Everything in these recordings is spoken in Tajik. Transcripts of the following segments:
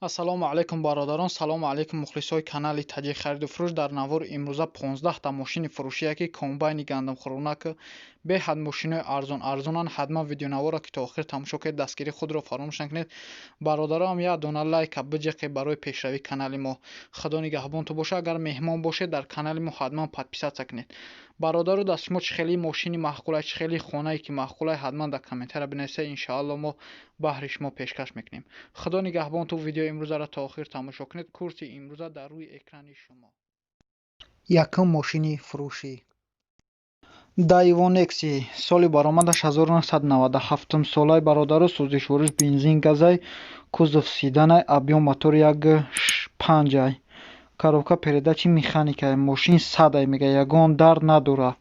Ассалому алайкум, бародарон, салому алайкум, мухлисои канали Таҷик хариду фурӯш. Дар навори имрӯза 15та мошини фурӯшие, ки комбайни гандумхӯронак, беҳад мошинои арзон арзонанд. Ҳатман видеонаворро ки то охир тамошо кунед, дастгирии худро фаромӯш накунед. Бародарам, як дона лайка биҷиқед барои пешравии канали мо. Худо нигаҳбонтон бошад. Агар меҳмон бошед дар канали мо, ҳатман подписаться кунед. Бародару, даст шумо чӣ хели мошини маъқулай, чӣ хели хонае ки маъқулай, ҳатман дар комментария бинависед. Иншоалло, мо баҳри шумо пешкаш мекунем. Худо нигаҳбонтон, видеои имрӯзаро то охир тамошо кунед. Курси имрӯза дар рӯи экрани шумо. Якум мошини фурӯшӣ: Daewoo Nexia, соли баромадаш 1997 солаи, бародару, сӯзишвориш бензин, газай, кузов седанай, объём мотор 1,5-ай, коробка передачи механикай. Мошин садай, мега, ягон дард надора.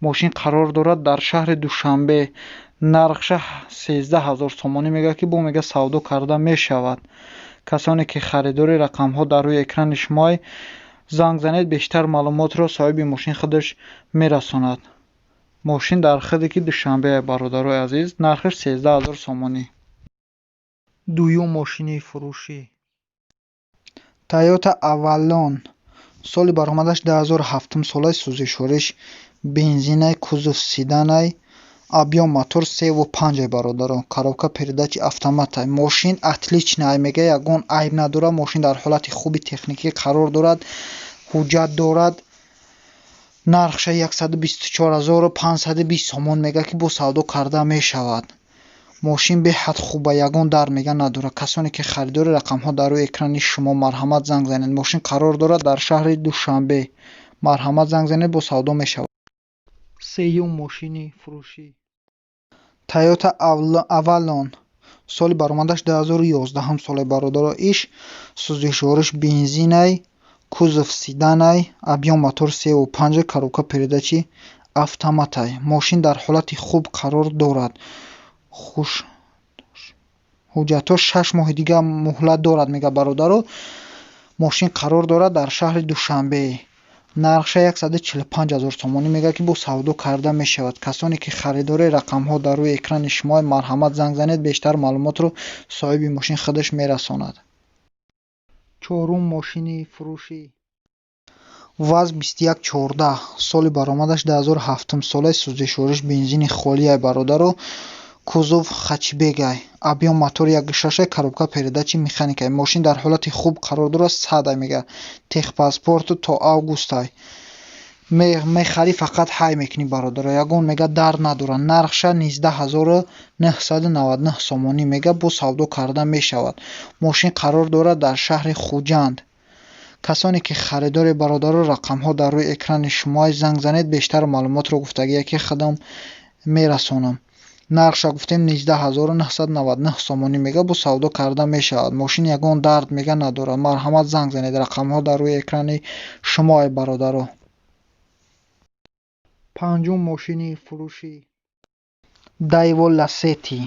Мошин қарор дорад дар шаҳри Душанбе. Нархша 13 000 сомонӣ мега, ки бо мега савдо карда мешавад. Касоне ки харидори, рақамҳо дар рӯи экрани шумоай, занг занед, бештар маълумотро соҳиби мошин худаш мерасонад. Мошин дар худе ки Душанбе, бародарои азиз, нархаш 13 000 сомонӣ. Дуюм мошини фурӯшӣ: Toyota Avalon, соли баромадаш 2007 солаи, сӯзишвориш бензинай, кузов седанай, объём мотор 3,5-ай, бародарон, коробка передачи автоматай. Мошин отличный, мега, ягон айб надорад. Мошин дар ҳолати хуби техникӣ қарор дорад, ҳуҷҷат дорад. Нархша 124 520 сомон мега, ки бо савдо карда мешавад. Мошин беҳад хуба, ягон дард, мега, надорад. Касоне ки харидори, рақамҳо дар рӯи экрани шумо, марҳамат, занг занед. Мошин қарор дорад дар шаҳри Душанбе. Марҳамат, занг занед, бо савдо мешавад. Сеюм мошини фурӯшӣ: Toyota Avalon, соли баромадаш 2011 соле, бародаро, иш сӯзишвориш бензинай, кузов седанай, объём мотор 3,5, коробка передачи автоматай. Мошин дар ҳолати хуб қарор дорад. Хуш ҳуҷҷатҳо 6 моҳи дига муҳлат дорад, мега, бародаро. Мошин қарор дорад дар шаҳри Душанбе. Нархша 145 000 сомонӣ мега, ки бо савдо карда мешавад. Касоне ки харидори, рақамҳо дар рӯи экрани шумо, марҳамат, занг занед, бештар маълумотро соҳиби мошин худаш мерасонад. Чорум мошини фурӯшӣ: ВАЗ 2114, соли баромадаш 2007 солаи, сӯзишвориш бензини холиай, бародаро, кузов хэтчбекай, объём мотор 1,6, коробка передачи механикай. Мошин дар ҳолати хуб қарор дорад, садай, мега, техпаспорту то августай. Мехарӣ, фақат ҳай мекунӣ, бародаро, ягон, мега, дард надорад. Нархша 19 999 сомонӣ мега, бо савдо карда мешавад. Мошин қарор дорад дар шаҳри Хуҷанд. Касоне ки харидори, бародаро, рақамҳо дар рӯи экрани шумо, занг занед, бештар маълумотро гуфтагие ки худам мерасонам. Нархша гуфтем, 19 999 сомонӣ мега, бо савдо карда мешавад. Мошин ягон дард, мега, надорад. Марҳамат, занг занед, рақамҳо дар рӯи экрани шумо, бародаро. Панҷум мошини фурӯшӣ: Daewoo Lacetti,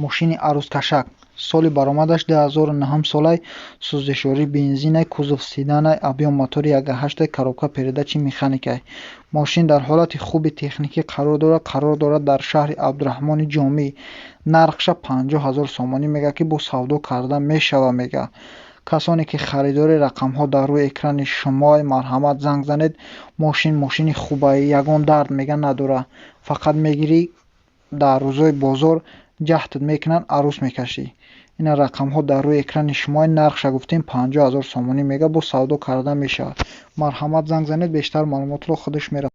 мошини арӯскашак, соли баромадаш 2009 солай, сӯзишворӣ бензинай, кузов седанай, объём мотори 1,8, коробка передачи механикай. Мошин дар ҳолати хуби техникӣ қарор дорад, қарор дорад дар шаҳри Абдураҳмони Ҷомӣ. Нархша 50 000 сомонӣ мега, ки бо савдо карда мешавад, мега. Касоне ки харидори, рақамҳо дар рӯи экрани шумо, марҳамат, занг занед. Мошин мошини хубай, ягон дард, мега, надорад. Фақат мегирӣ, дар рӯзҳои бозор ҷаҳдат мекунанд, арӯс мекашӣ. Ина рақамҳо дар рӯи экрани шумо. Нархша гуфтем, 50 000 сомонӣ мега, бо савдо карда мешавад. Марҳамат, занг занед, бештар маълумотро худаш мерасонад.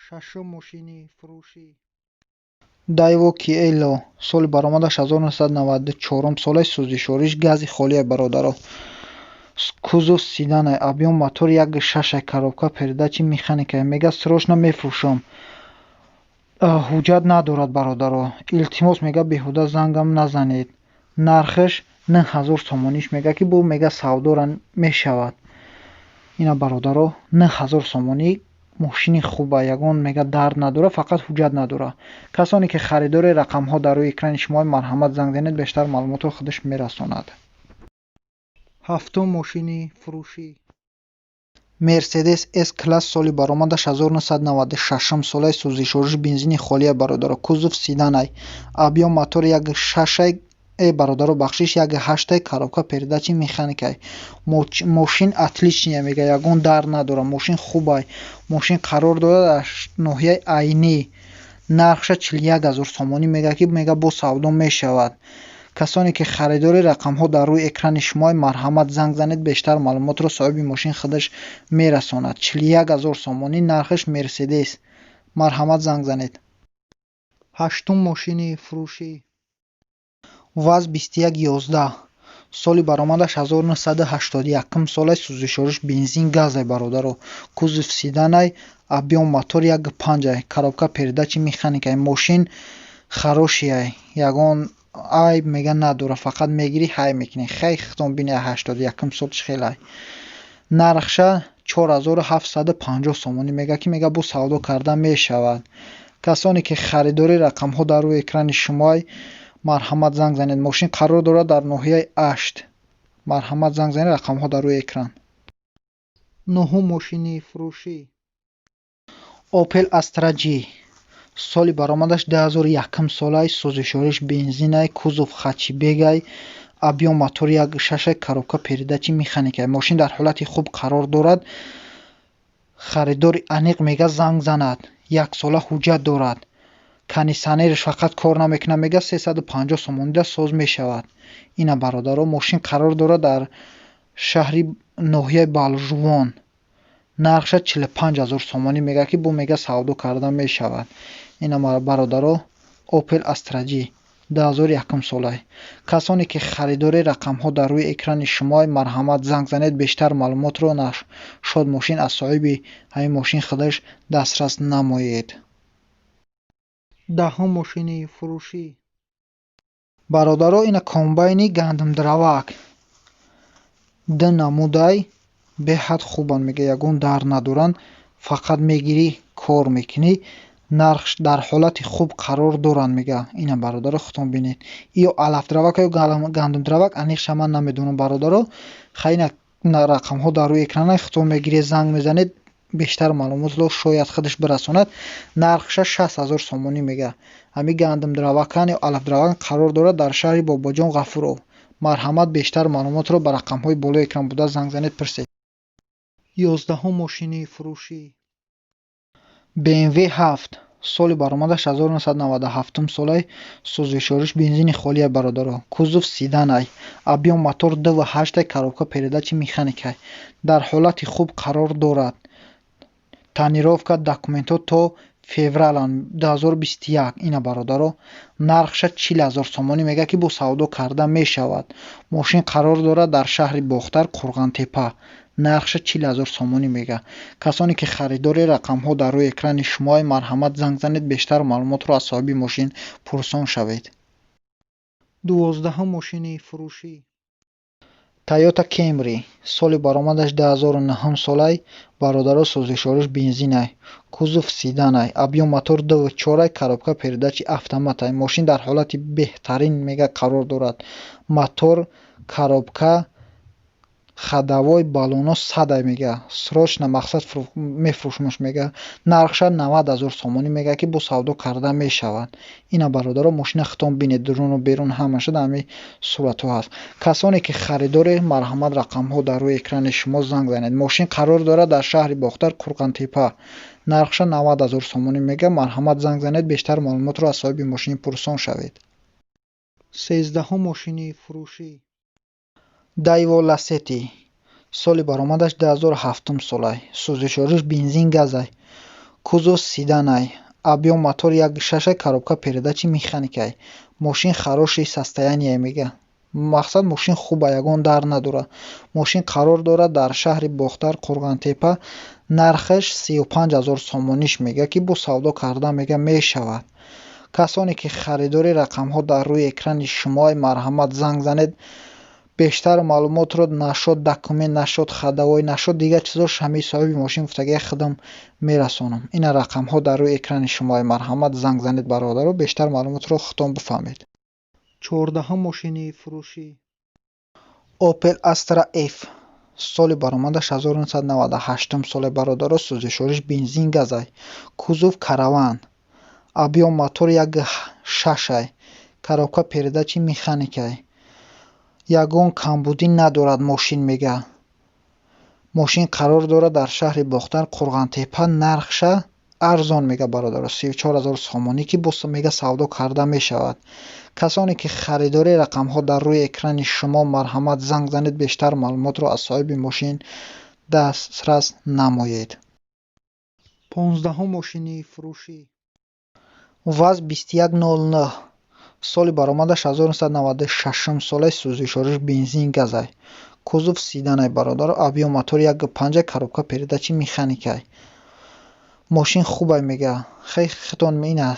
Шашум мошини фурӯшӣ: Daewoo Kielo, соли баромадаш 1994 солаи, сӯзишвориш гази холия, бародаро, кузов седанай, объём мотор 1,6, коробка передачи механикай. Мега, срочно мефурӯшам, ҳуҷҷат надорад, бародаро. Илтимос, мега, беҳуда зангам назанед. Нархаш 9000 сомониш мега, ки бо, мега, савдора мешавад. Ина, бародаро, 9000 сомонӣ. Мошини хуба, ягон, мега, дард надорад, фақат ҳуҷҷат надорад. Касоне ки харидори, рақамҳо дар рӯи экрани шумо, марҳамат, занг занед, бештар маълумотро худаш мерасонад. Ҳафтум мошини фурӯшӣ: Мерседес С класс, соли баромадаш 1996 солаи, сӯзишвориш бензини холия, бародаро, кузов седанай, объём мотор 1,6. Бародаро, бахшиш, 1,8-ай, коробка передачи механикай. Мошин отличная, мега, ягон дар надорад, мошин хубай. Мошин қарор дорад дар ноҳияи Айнӣ. Нархша 41 000 сомонӣ мега, ки мега, бо савдо мешавад. Касоне ки харидори, рақамҳо дар рӯи экрани шумо, марҳамат, занг занед, бештар маълумотро соҳиби мошин худаш мерасонад. 41 000 сомонӣ нархаш. Мерседес, марҳамат, занг занед. Ҳаштум мошини фурӯшӣ: ВАЗ 2111, соли баромадаш 1981 солай, сӯзишвориш бензин газай, бародаро, кузов седанай, объём мотор 1,5-ай, коробка передачи механикай. Мошин хороший, ягон айб, мега, надорад, фақат мегирӣ, ҳай мекунӣ. Хай, хитон бини, 81-ум сол чӣ хелай. Нархша 4750 сомонӣ мега, ки мега, бо савдо карда мешавад. Касоне ки харидорӣ, рақамҳо дар рӯи экрани шумоай, марҳамат, занг занед. Мошин қарор дорад дар ноҳияи Ашт. Марҳамат, занг занед, рақамҳо дар рӯи экран. Нуҳум мошини фурӯшӣ: Опел Астра Ҷи, соли баромадаш 2001 солай, сӯзишвориш бензинай, кузов хэтчбекай, объём мотор 1,6-ай, коробка передачи механикай. Мошин дар ҳолати хуб қарор дорад. Харидори аниқ, мега, занг занад. Яксола ҳуҷҷат дорад. Кондитсионераш фақат кор намекунад, мега, 350 сомонида соз мешавад. Ина, бародаро, мошин қарор дорад дар шаҳри ноҳияи Балжувон. Нархша 45 000 сомонӣ мега, ки бо, мега, савдо карда мешавад. Ина, бародаро, Опел Астра Ҷи 2001 солай. Касоне ки харидори, рақамҳо дар рӯи экрани шумо, марҳамат, занг занед, бештар маълумотро шод мошин аз соҳиби ҳамин мошин худаш дастрас намоед. Даҳум мошини фурӯшӣ, бародаро, ина комбайни гандумдравак, ду намудай, беҳад хубанд, мега, ягон дар надоранд, фақат мегирӣ, кор мекунӣ. Нарх дар ҳолати хуб қарор доранд, мега. Ина, бародаро, худтон бинед, ё алафдравак ё гандумдравак, аниқша ман намедонам, бародаро. Хай, ина рақамҳо дар рӯи экрана, худтон мегиред, занг мезанед, бештар маълумотро шояд худаш бирасонад. Нархша 60 000 сомонӣ мега. Ҳамин гандумдравакан ё алафдравакан қарор дорад дар шаҳри Бобоҷон Ғафуров. Марҳамат, бештар маълумотро ба рақамҳои болои экран буда занг занед, пурсед. 11-ум мошини фурӯшӣ: BMW 7, соли баромадаш 1997 солай, сӯзишвориш бензини холия, бародаро, кузов седанай, объём мотор 2,8, коробка передачи механикай. Дар ҳолати хуб қарор дорад. Тонировка, документҳо то феврал 2021. Ина, бародаро, нархша 40 000 сомонӣ мега, ки бо савдо карда мешавад. Мошин қарор дорад дар шаҳри Бохтар, Қурғантепа. Нархша 40 000 сомонӣ мега. Касоне ки харидори, рақамҳо дар рӯи экрани шумо, марҳамат, занг занед, бештар маълумотро аз соҳиби мошин пурсон шавед. 12-ум мошини фурӯшӣ: Тойота Кемри, соли баромадаш 2009 солай, бародаро, сӯзишвориш бензинай, кузов седанай, объём мотор 2,4, коробка передачи автоматай. Мошин дар ҳолати беҳтарин, мега, қарор дорад. Мотор, коробка, ходовой, баллоно садай, мега. Срочно, мақсад, мефурӯшмаш, мега. Нархша 90 000 сомонӣ мега, ки бо савдо карда мешавад. Ина, бародаро, мошина худтон бинед, дуруну берун ҳамаша дар ҳамин суратҳо ҳаст. Касоне ки харидоре, марҳамат, рақамҳо дар рӯи экрани шумо, занг занед. Мошин қарор дорад дар шаҳри Бохтар, Қурғантепа. Нархша 90 000 сомонӣ мега. Марҳамат, занг занед, бештар маълумотро аз соҳиби мошин пурсон шавед. 13-ум мошини фурӯшӣ: Дайво Ласети, соли баромадаш 2007 солай, сӯзишвориш бензин газай, кузов седанай, объём мотор 1,6, коробка передачи механикай. Мошин хороший состояние, мега, мақсад, мошин хуба, ягон дар надорад. Мошин қарор дорад дар шаҳри Бохтар, Қурғантепа. Нархаш 35 000 сомониш мега, ки бо савдо карда, мега, мешавад. Касоне ки харидори, рақамҳо дар рӯи экрани шумо, марҳамат, занг занед, бештар маълумотро нашод документ, нашод ходовой, нашод дигар чизош, ҳамаи соҳиби мошин гуфтагия, худам мерасонам. Ина рақамҳо дар рӯи экрани шумо, марҳамат, занг занед, бародаро, бештар маълумотро худтон бифаҳмед. 14-ум мошини фурӯшӣ: Опел Астра Ф, соли баромадаш 1998 соли, бародаро, сӯзишвориш бензин газай, кузов караван, объём мотор 1,6, Коробка передачи механикай. Ягон камбудӣ надорад мошин, мега. Мошин қарор дорад дар шаҳри Бохтар, Қурғонтеппа. Нархша арзон, мега, бародаро, 34 000 сомонӣ, ки бо мега савдо карда мешавад. Касоне ки харидори, рақамҳо дар рӯи экрани шумо, марҳамат, занг занед, бештар маълумотро аз соҳиби мошин дастрас намоед. 15-ум мошини фурӯшӣ: ВАЗ 2109, соли баромадаш 1996 солаи, сӯзишвориш бензин, газай, кузов седанай, бародаро, объём мотор 1,5, коробка передачи механикай. Мошин хубай, мега. Хей, хитон ина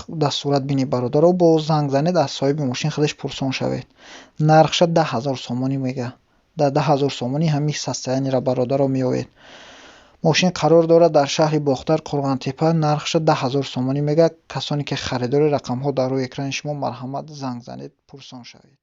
дар сурат бинед, бародаро, бо занг занед, аз соҳиби мошин худаш пурсон шавед. Нархша 10 000 сомонӣ мега. Дар 10 000 сомонӣ ҳамин состояниеро, бародаро, меоед. Мошин қарор дорад дар шаҳри Бохтар, Қурғонтеппа. Нархша 10 000 сомонӣ мега. Касоне ки харидори, рақамҳо дар рӯи экрани шумо, марҳамат, занг занед, пурсон шавед.